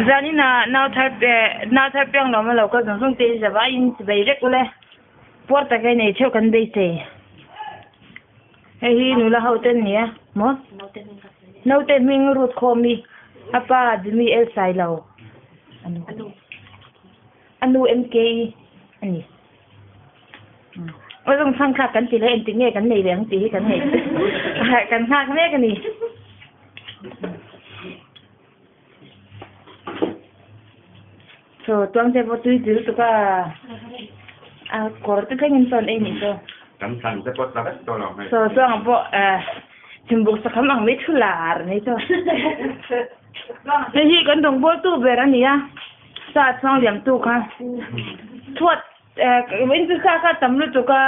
Zanin ah nau thar nau thar piang lo maw lo kal zawng zawng te hi zavaiin chivei vek ule puar taka in ei theuh kan beisei hei hi nula ho te an ni a maw naute hming rut khawm hi a pa Jimmy L Sailo a nu M K a ni. Aw zawng chhang thlak kan ti leh engtik nge kan nei leh ang tih hi kan nei kan nghak mek a ni. Chaw tuang te pawh tui dil tuk a, a kawr te thlengin chuan ei nih chu. Kan thlan te pawh tla vek tawh lo hei. Chaw tuang ah pawh chhimbuk sakham ang mai thu lar mai chu. Hei hi kan rawngbawltu ber a ni a, sa chhuang liamtu kha chhuat in chu sa kha tam lutuk a,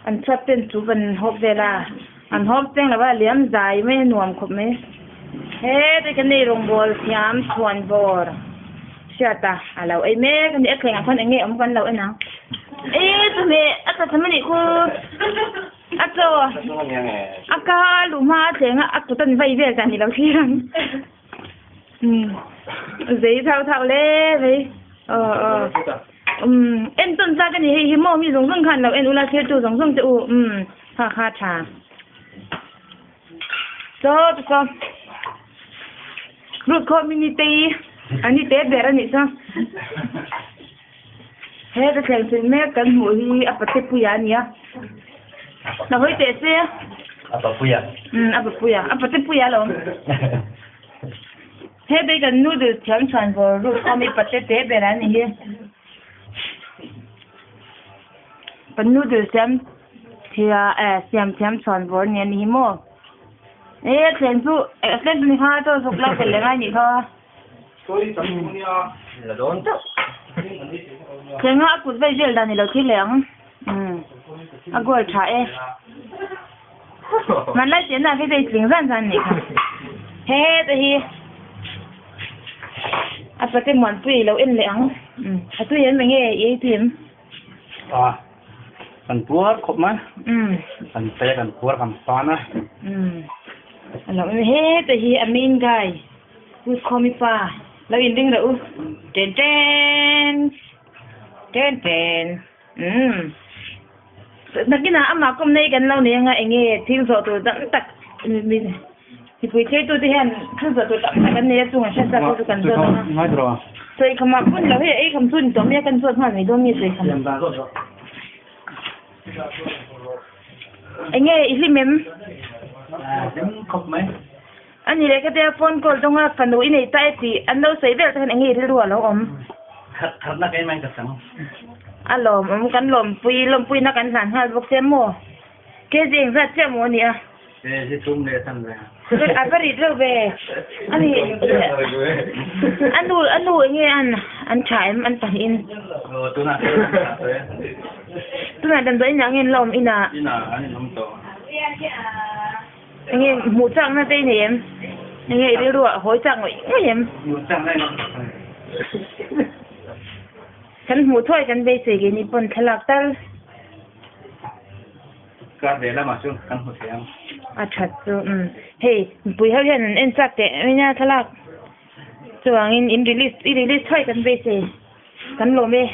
an chhuat ten chu van hawp vel a, an hawp cheng lo a liam zai mai a nuam khawp mai. Heti kan nei rawngbawl thiam chhuan bawr hriat a, a lo ei mek a ni a thlengah khan eng nge awm kan lo en ang. E chawhmeh a tla tham a nih khu a chaw a ka luh hma a thleng a a kut a ni vai vel dan i lo thlir ang. Umm zei thau thau le vei aw aw umm en tawn chak a ni hei hi maw mi zawng zawng khan lo en ula thlir tu zawng zawng te u umm ha kha tha chaw te chaw rut khawm in ni te i a ni te ber a nih chuan he ka thleng thin mek kan hmuh hi a pate puia a ni a la hawi teh se a papuia umm a papuia a pate puia alawm he te kan noodles thiam chhuan vawr rut khawm hi pate te ber a ni hi kan noodles thiam thia eh siam thiam chhuan vawr ni a ni hi maw e thleng chu eh thleng chu ni kha chaw zuk la tel leh ngai nih kha. Thlenga a kut vei vel dan i lo thlir leh ang. Umm a goal tha e. Hmanlai chenna ah phei chu a tling zan zan nih kha. He te hi a pate muanpui i lo en leh ang. Umm a tui em enge i ei tui em? A kan puar khawp mai. Umm kan pe kan puar kan pan a. Umm a lo he te hi a main guy. Kut khawmi pa lo in ring rawh u ten ten ten ten umm nakinah amah kawm nei kan lo nei anga enge thil zawh tur dang tak mipui thirtu te hian thil zawh tur tam tak an nei a chung an hriat chak te chu kan zawt anga sawi khamah hun lo hei ei kham chu ni tawh mai a kan zawt nghal mai dawn nge sawi kham enge i hlim em? Hlim khawp mai. A ni leh ka tia phone call dawnga fanu i nei ta e tih an lo sawi vel te khan enge i rilru a lo awm? Khat khatna keimah in ka chang. A lawmawm kan lawmpui lawmpuina kan hlan nghal bawk che maw? KG engzat chiah maw a nia? KG thum leh san ve. A va rit reuh ve. A ni a nu a nu enge an an tha em an pahnihin? Aw tunah chuan an tha tawh e. Tunah damdawi inah nge an la awm inah? Inah an inawm tawh. Enge hmuh chakna te i nei em? Enge i rilru ah hawi chak ngawih ngawih em? Hmuh chakna i nei Kan hmuh thuai kan beisei ke ni pawn thlalak tal. Kar ve lamah chuan kan hmu thei ang. A that chu umm hei mipui ho hian an en chak teh mai nia thlalak chuvangin in release i release thuai kan beisei kan lawm e.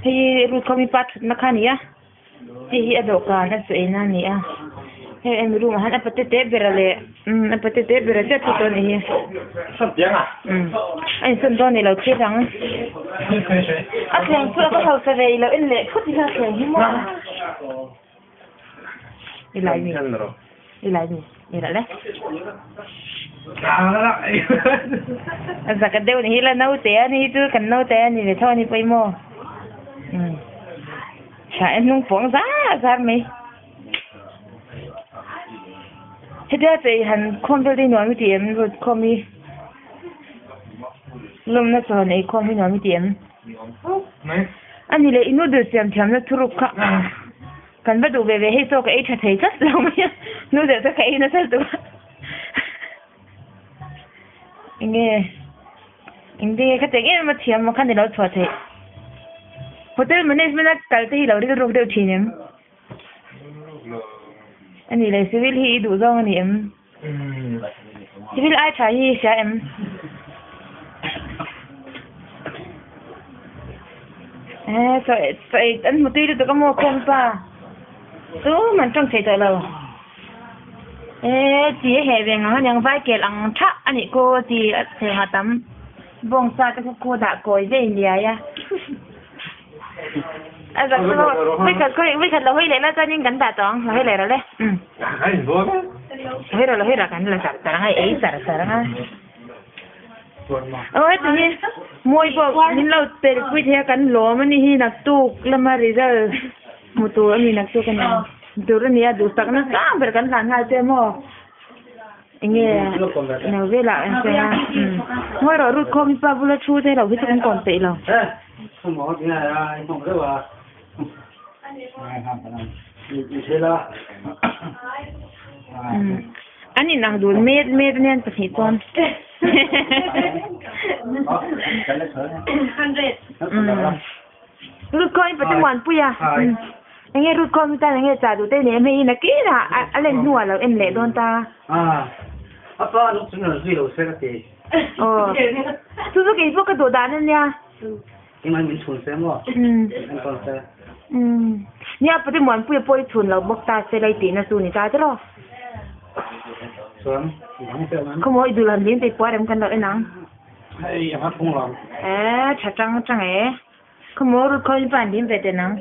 Hei rut khawmi pa thutna kha a ni a. Hei hi a dawhkan a chaw eina a ni a hei hemi room ah hian a pate te ber a leh umm a pate te ber a chiah thu tawh a nih hi umm a insawn dawn a ni lo thlir ang a thleng chu a ka hausa ve i lo en leh phut ila a thleng hi maw i lai mi i lai mi i la le a zaka deuh ni hi la naute a ni hi chu kan naute a ni ve tho a ni pawimawh umm tha e hnung pawng zar zar mai hetia chei han khawm vel te hi nuam i ti em lut khawm hi lawmna chaw han ei khawm hi nuam i ti em a ni leh i noodle siam thiamna thuruk kha. Kan va duh ve ve hei chaw ka ei tha thei tlat lo mai a, noodle te ka ei nasa lutuk a. Enge engtin nge khatiang em em a thiam khan i lo chhuah theih. Hotel management a kal te hi lo rilruk deuh thin em? A nih leh civil hi i duh zawng a ni em? Civil ai tha hi hria em? Eh, chaw chaw ei an hmu tui lutuk a maw khawm pa? Chu man tawng thei tawh lo. Eh, chi a heh ve ngang aniang vai kel ang thah a nih kaw chi a thei ngah tam. Bawngsa te khu khu dah kawi zai liai a. A zak chu vawikhat khawi vawikhat lo hawi leh la chuanin kan dah tawh ang lo hawi leh rawh le. Umm. Lo hawi rawh lo hawi rawh kan la char char ang a ei char char ang a. Aw heti hi mawi pawh min lo tel pui thei a kan lawm a ni hi naktuk lama result hmu tur a ni naktuk a ni ang tur a ni a duhsak nasa ber kan hlan nghal che maw. Enge no velah an sawi a umm ngawi rawh rut khawm pa bula thu te lo hi chu kan kawm peih lo. Umm an in ang dun met met anian pahnih chuan umm rut khawm hi pate muanpui a umm enge rut khawm hi tan enge chah duh te nei em hei hi nakinah a len hnuah lo en leh dawn ta. Aw chu chu keipawh ka duh dan ania. Umm nia pate muanpuia pawh i chhun lo bawk ta se lai tihna chu ni ta tiraw. Khawmaw i duh lo hlim tih puar em kan lo en ang. Eh tha tang tang e. Khawmaw rut khaw in pa an hlim ve teh nang.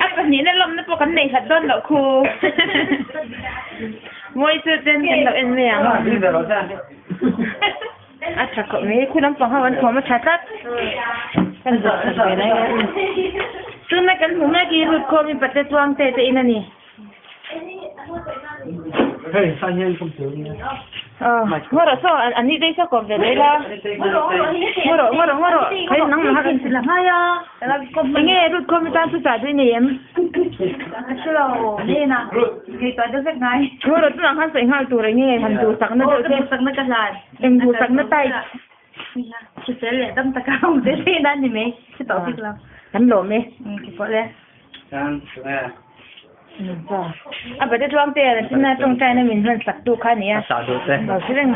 A pahnihna lawmna pawh kan neih hlat dawn loh khu. Mawi chu ten kan lo en mai ang. A tha khawp mai, khu lampang ho an thuam a tha tlat. Kan zawh khat ve lai a. Tuna kan hmuh mek hi rut khawm in pate chuang te te in a ni. Aw, ngaw rawh saw, an ni daih saw kawm ve daih la. Ngaw rawh, ngaw rawh, ngaw rawh. Khawi nang mah kan la nghai a. Enge rut khawm i tan chu chah duh i nei em? Ngaw rawh tunah khan sawi nghal tur enge han duhsakna deuh che. Eng duhsakna type. Kan lawm e. A bate tluang te a chinna tawngtaina min hman sak tu kha ania. Lo hre reng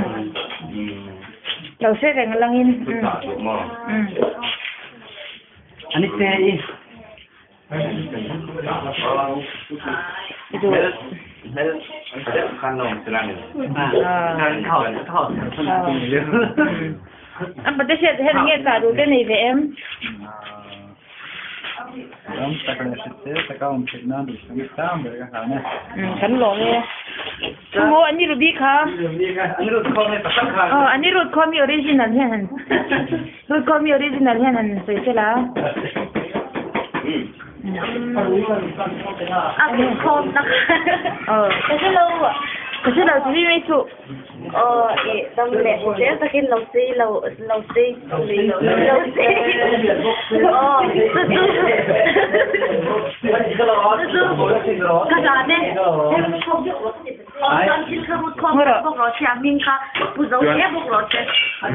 lo hre reng langin. A bate hriat hian enge chah duh te nei ve em? Kan lawm e. Maw an i Ruby kha. Aw an i rut khaw mi original hian han rut khaw mi original hian han sawi sela. A rut khawm na kha. Aw. Ka hre lo. Ka hre lo ti mi mai chu. Aw i dam leh zel takin lo sei lo lo sei lo sei aw chu chu chu chu ka zan e aw thil kha rut khawm bawk rawh se a hming kha pu zo hle bawk rawh se aw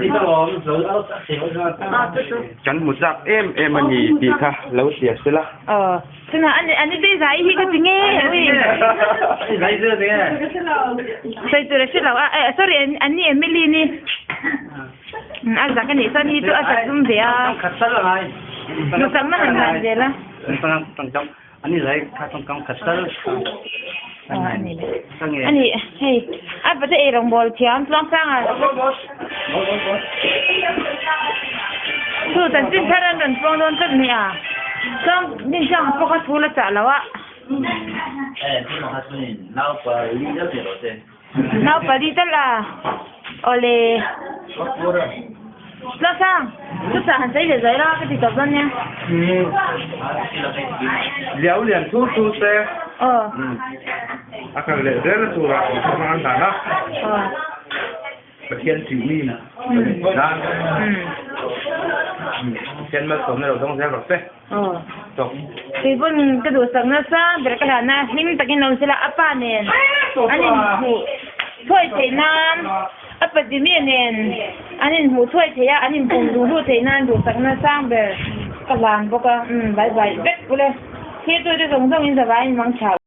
chu chu Kan hmu chak em em a ni tih kha lo hria se la. Aw. Chuna ani ani te zai hi ka ti nge ui. Zai zai te nge. Sai tur a hre lo a eh sorry ani Emily ni. A zak a nih chuan hi chu a zak zum ve a. Khat sal a ngai. Nuchang na han hlan zel a. Ani zai kha tawngkam khat sal. Ani ani hei a pate ei rawngbawl thiam tluang sang a. Chu chanchin thar an rawn puang dawn tlat mai a. Chuan Dinchang pawh kha thu la chah lo a. Nau pali tal a. Awle. Tluang sang chu chah han sawi ve zai la ka ti tawp dawn nia. Liau lian thur thur te. Aw. A kal leh zel a turah an hmang an hlan a. Aw. Pathian tih mi nan Pathian malsawmna lo dawng zel rawh se. Tawk. Kei pawn ka duhsak nasa ber ka hlan a, hlim takin lo sela a pa nen an inhmuh thuai theih nan a pa Jimmy nen an inhmuh thuai theih a, an inpum duh duh theih nan duhsak nasa ber ka hlan bawk a, umm bye bye vek ule. Thirtute zawng zawng in zavai in mang tha.